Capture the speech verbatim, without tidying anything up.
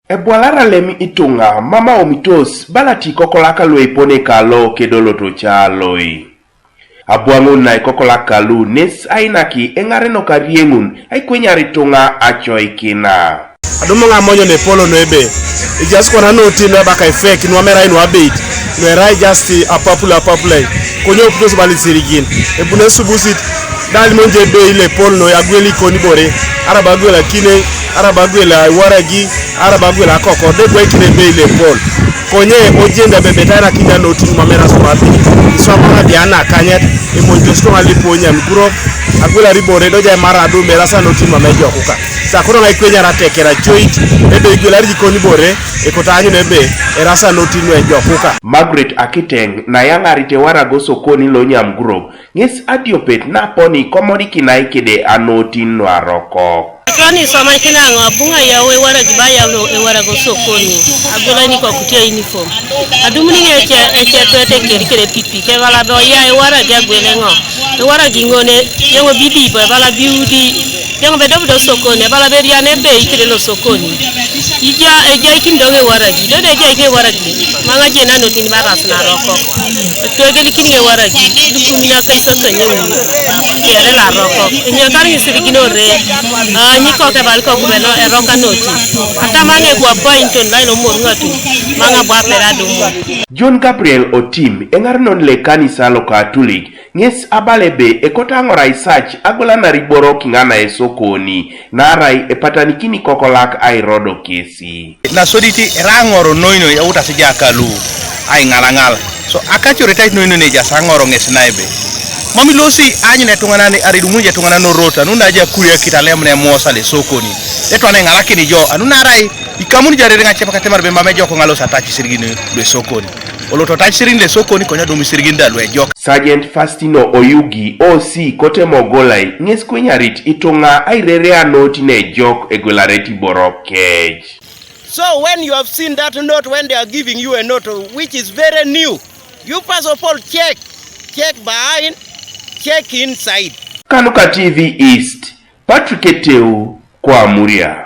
Ebwalara lem ituŋa mama omitos balati kokolaka lueipone kalo kedoloto caloi. Abwaŋun naikokolak kalu nes ainaki eŋareno karieŋun aikwenyar ituŋa acoikina. Adumu ŋa monyo ne polo no ebe. Ejaas kwana noti no ebaka efek nuamerai nuabeit. Nuerai just apapula apapulai. Konyo oputos balisirigin. Ebune subusit. Dal monje ebe ile pol no agwel ikoni bore. Araba agwel akine. Araba agwel iwaragi. Araba agwel akoko. De gwe kine ebe ile pol. Konye ojenda bebe tana kinya noti nuamerai sumabi. Iswamara diana kanyet. Emonjo stonga lipo nyan guro. Agwel aribore doja mara adu merasa noti nuamejo kuka. Sakoro ŋa ikwenyara tekera coit ebe igwelari jikoni bore ekotaanyun ebe erasa notinwe jokuka. Margaret Akiteŋ nayaŋarit ewarago sokoni lo Nyam Group ŋes adiopet naponi komodikinai kede anotin nuarokok. Toni somakin aŋo abuŋa yau ewaragi ba yau ewarago sokoni agwelani kokutya uniform. Adumuni ŋece ece twete keri kere pipi kebala be oya ewaragi agwele ŋo. Ewaragi ŋone yeŋo bidipo ebala biudi. Yeŋo bedobudo sokoni ebala beriane bei kere lo sokoni. Ija ejaikin doŋ ewaragi dodo ejaikin ewaragi. Maŋa jena notin baras narokok. Twegelikin ewaragi dukuminyaka isaka nyeuni. Kere larokok enyakar ŋisiriginore. Anyikok ebal kokubeno eroka noti. Atamaŋ egwapo ainton lain omor ŋatu. Maŋa bwapere adumu. John Gabriel Otim eŋarenon le kanisa lo Katulik ŋes abala ebe ekoto aŋor aisac agwelanar iboro kiŋa na esokoni naarai epatanikini kokolak airodo kesi. Nasoditi era aŋor noi noi eutas ejakalu aiŋalaŋal. So akacoretait noi noi nejas aŋor ŋes na ebe mam ilosi aanyun etuŋanan aridumuj etuŋanan norot anu naja kuria kitalem nemosa lesokoni. Etwana iŋalakini jo anu naarai ikamun jarere ŋacepak atemar be mam ejok ŋalos atac isirigin luesokoni. Oloto atac isirigin lesokoni konye adum isirigin da luejok. Sergeant Fastino Oyugi, O C kote Mogolai ŋes kwenyarit ituŋa airereanot nejok egwelaret iboro kec. So when you have seen that note, when they are giving you a note which is very new, you first of all check, check behind, check inside. Kanuka T V East, Patrick Eteu, Kwamuria.